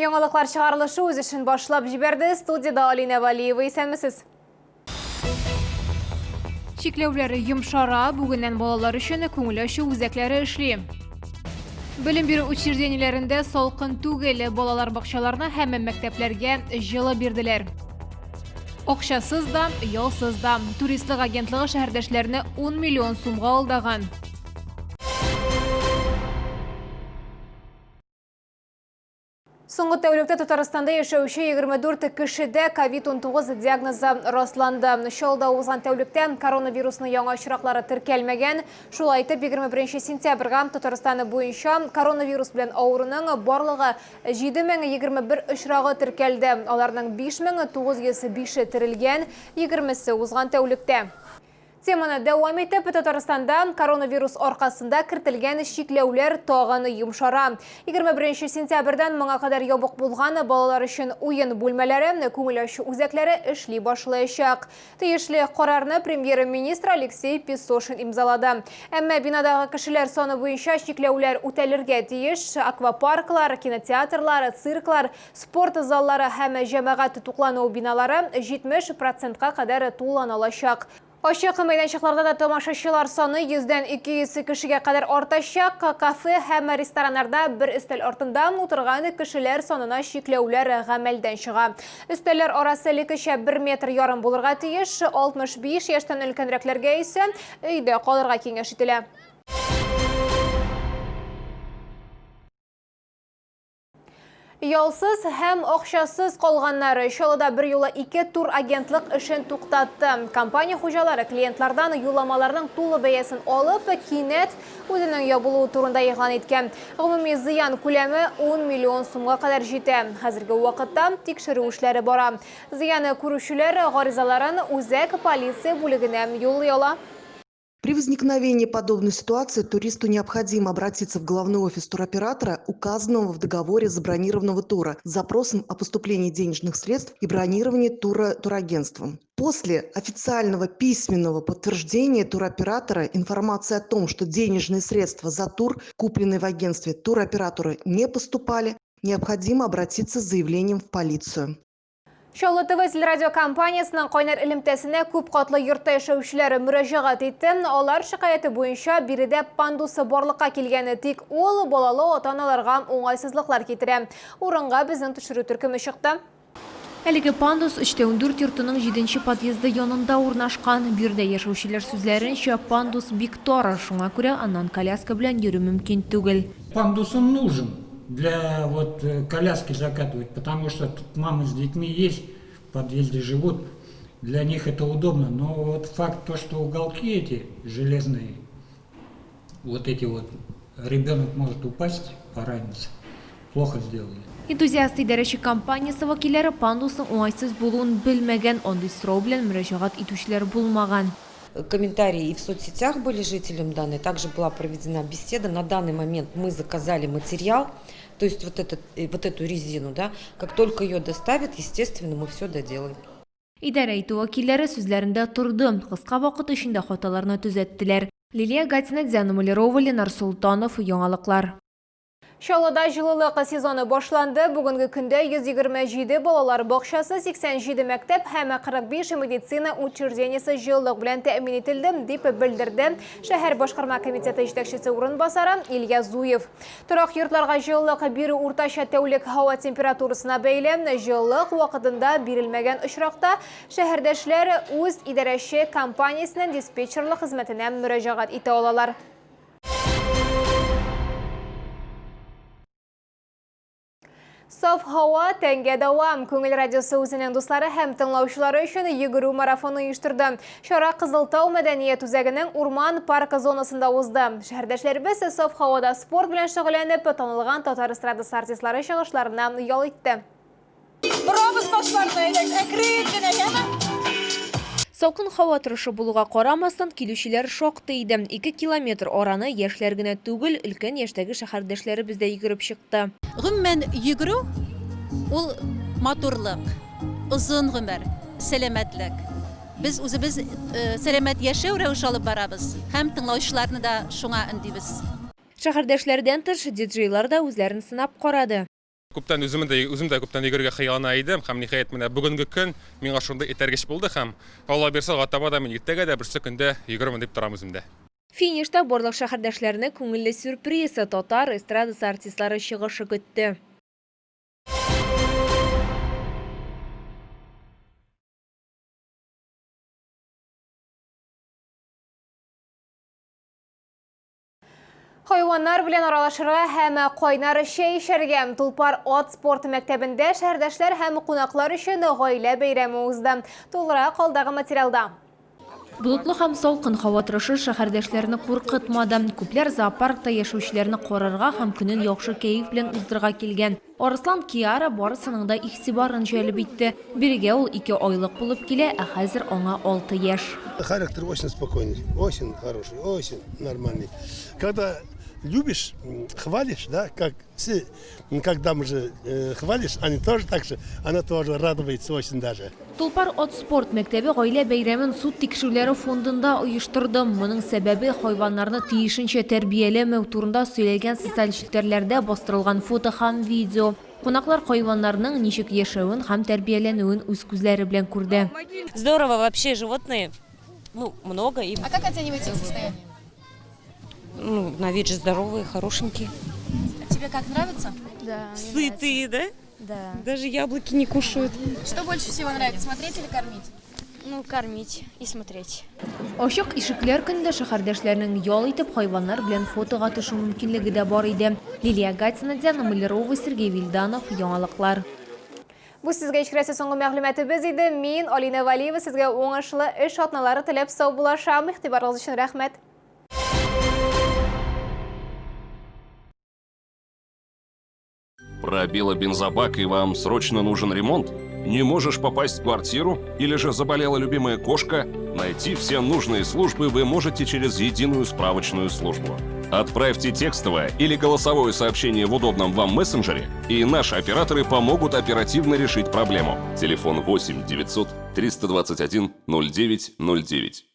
Яңалыклар чыгарылышы үз эшен башлап җибәрде. Студиядә Алинә Валиева. Исәнмесез. Чикләүләр йомшара, бүгеннән балалар өчен күңел ачу үзәкләре эшли. Белем бирү учреждениеләрендә салкын түгел, балалар бакчаларына һәм мәктәпләргә җылы бирделәр. Акчасыз да, ялсыз да. Туристлык агентлыгы шәһәрдәшләрне 10 миллион сумга алдаган. Соңгы тәүлектә Татарстанда яшәүче 24 кешедә COVID-19 диагнозы расланды. Чаллыда узган тәүлектә коронавирусның яңа очраклары теркәлмәгән. Шулай итеп, 21 сентябрьгә Татарстан буенча коронавирус белән авыруның барлыгы 7021 очрагы теркәлде. Аларның 5905-е терелгән, 20-се узган тәүлектә. Теманы дәвам итеп, Татарстанда коронавирус аркасында кертелгән чикләүләр тагын йомшара. 21 сентябрьдән моңа кадәр ябык булган балалар өчен уен бүлмәләре, күңел ачу үзәкләре эшли башлаячак. Тиешле карарны премьер-министр Алексей Песошин имзалады. Әмма бинадагы кешеләр саны буенча чикләүләр үтәлергә тиеш. Аквапарклар, кинотеатрлар, цирклар, Спорт заллары һәм җәмәгать туклануы биналары 70 процентка кадәр тулылана алачак. Ачык мәйданчыкларда да тамашачылар саны йөздән 200 кешегә кадәр артачак. Кафе һәм рестораннарда бер өстәл артында утырган кешеләр санына чикләүләр гамәлдән чыга. Өстәлләр арасы элеккечә бер метр ярым булырга тиеш, 65 яшьтән өлкәнрәкләргә исә өйдә калырга киңәш ителә. Ялсыз һәм акчасыз калганнар Чаллыда берьюлы ике турагентлык эшен туктатты. Компания хуҗалары клиентлардан юлламаларның тулы бәясен алып, кинәт үзенең ябылуы турында игълан иткән. Гомуми зыян күләме 10 миллион сумга кадәр җитә. Хәзерге вакытта тикшерү эшләре бара. Зыян күрүчеләр гаризаларын үзәк полиция бүлегенә юллый ала. При возникновении подобной ситуации туристу необходимо обратиться в головной офис туроператора, указанного в договоре забронированного тура, с запросом о поступлении денежных средств и бронировании тура турагентством. После официального письменного подтверждения туроператора информация о том, что денежные средства за тур, купленные в агентстве, туроператору не поступали, необходимо обратиться с заявлением в полицию. Чаллы ТВ телерадиокомпаниясенең кайнар элемтәсенә күп катлы йортта яшәүчеләр мөрәҗәгать итте. Алар шикаяте буенча биредә пандусы барлыкка килгән, тик ул балалы ата-аналарга уңайсызлыклар китерә. Урынга безнең төшерү төркеме чыкты. Әлеге пандус 3 дә 14 йортының җиденче подъезды янында урнашкан. Биредә яшәүчеләр сүзләренчә, пандус бик тар, шуңа күрә аннан коляска белән йөрү мөмкин түгел. Пандус он нужен для вот коляски закатывать, потому что тут мамы с детьми есть, в подъезде живут, для них это удобно. Но вот факт то, что уголки эти железные, вот эти вот, ребенок может упасть, пораниться, плохо сделали. Энтузиаст идарәче компаниясе вәкилләре пандусның уңайсыз булуын белмәгән, андый сорау белән мөрәҗәгать итүчеләр булмаган. Комментарии и в соцсетях были жителям даны, также была проведена беседа. На данный момент мы заказали материал, то есть вот, этот, вот эту резину, да, как только ее доставят, естественно, мы все доделаем. Идарә итү вәкилләре сүзләрендә торды, кыска вакыт эчендә хаталарны төзәттеләр. Лилия Гатина, Диана Малярова, Ленар Солтанов, Яңалыклар. Чаллыда җылылык сезоны башланды. Бүгенге көндә 127 балалар бакчасы, 87 мәктәп һәм 45 медицина учреждениесе җылылык белән тәэмин ителде, дип белдерде шәһәр башкарма комитеты җитәкчесе урынбасары Илья Зуев. Торак йортларга җылылык бирү уртача тәүлек һава температурасына бәйле. Җылылык вакытында бирелмәгән очракта шәһәрдәшләр үз идарәче компаниясенең диспетчерлык хезмәтенә мөрәҗәгать итә алалар. Саф һава тәнгә дәва. Күңел радиосы үзенең дуслары һәм тыңлаучылары өчен йөгерү марафоны оештырды. Чара Кызыл Тау мәдәният үзәгенең урман паркы зонасында узды. Шәһәрдәшләребез саф һавада спорт белән шөгыльләнеп, танылган татар эстрадасы артистлары чыгышларына ял итте. Борабыз башларны, әйдәгез, әкрен генә, яме? Салкын һава торышы булуга карамастан, килүчеләр шактый иде. Ике километр араны яшьләр генә түгел, өлкән яшьтәге шәһәрдәшләребез дә йөгереп чыкты. Гомумән, йөгерү ул матурлык, озын гомер, сәламәтлек. Без үзебез сәламәт яшәү рәвеше алып барабыз һәм тыңлаучыларны да шуңа өндибез. Шәһәрдәшләрдән тыш, диджейлар да үзләрен сынап карады. Күптән үзем дә үзем дә күптән йөгерергә хыяллана идем һәм ниһаять менә бүгенге көн миңа шундый этәргеч булды һәм Алла бирсә, алга таба да мин иртәгә дә, берсе көндә йөгерермен дип торам үзем дә. Финишта барлык шәһәрдәшләрне күңелле сюрприз, татар эстрадасы артистлары чыгышы көтте. Хайваннар белән аралашырга һәм кайнар чәй эчәргә Тулпар ат спорты мәктәбендә шәһәрдәшләр һәм кунаклар өчен гаилә бәйрәме узды. Тулырак алдагы материалда. Болытлы һәм салкын һава торышы шәһәрдәшләрне куркытмады. Күпләр зоопаркта яшәүчеләрне карарга һәм көнен яхшы кәеф белән уздырырга килгән. Арыслан Киара барысының да игътибарын җәлеп итте. Бирегә ул ике айлык булып килә, ә хәзер аңа алты яшь. Характер очень спокойный, очень хороший, очень нормальный. Когда любишь, хвалишь, да, как все, когда уже хвалишь, они тоже так же, она тоже радуется очень даже. Тулпар ат спорт мәктәбе гаилә бәйрәмен суд тикшерүләре фондында оештырды. Моның сәбәбе, хайваннарны тиешенчә тәрбияләмәү турында сөйләгән социаль челтәрләрдә бастырылган фото һәм видео. Кунаклар хайваннарның ничек яшәвен һәм тәрбияләнүен үз күзләре белән күрде. Здорово вообще животные, ну, много и. А как оцениваете их состояние? Ну, на вид же здоровые, хорошенькие. А тебе как, нравится? Да. Сытые, да? Да. Даже яблоки не кушают. Что больше всего нравится, смотреть или кормить? Ну, кормить и смотреть. Ачык ишекләр көнендә шәһәрдәшләрнең ял итеп, хайваннар белән фотога төшү мөмкинлеге дә бар иде. Лилия Гатина, Диана Малярова, Сергей Вильданов, Яңалыклар. Бу сезгә җиткерәсе соңгы мәгълүматыбыз иде. Мин, Алина Валиева, сезгә уңышлы эш атналары теләп саубуллашам. Игътибарыгыз өчен рәхмәт. Пробило бензобак и вам срочно нужен ремонт? Не можешь попасть в квартиру? Или же заболела любимая кошка? Найти все нужные службы вы можете через единую справочную службу. Отправьте текстовое или голосовое сообщение в удобном вам мессенджере, и наши операторы помогут оперативно решить проблему. Телефон 8 900 321 09 09.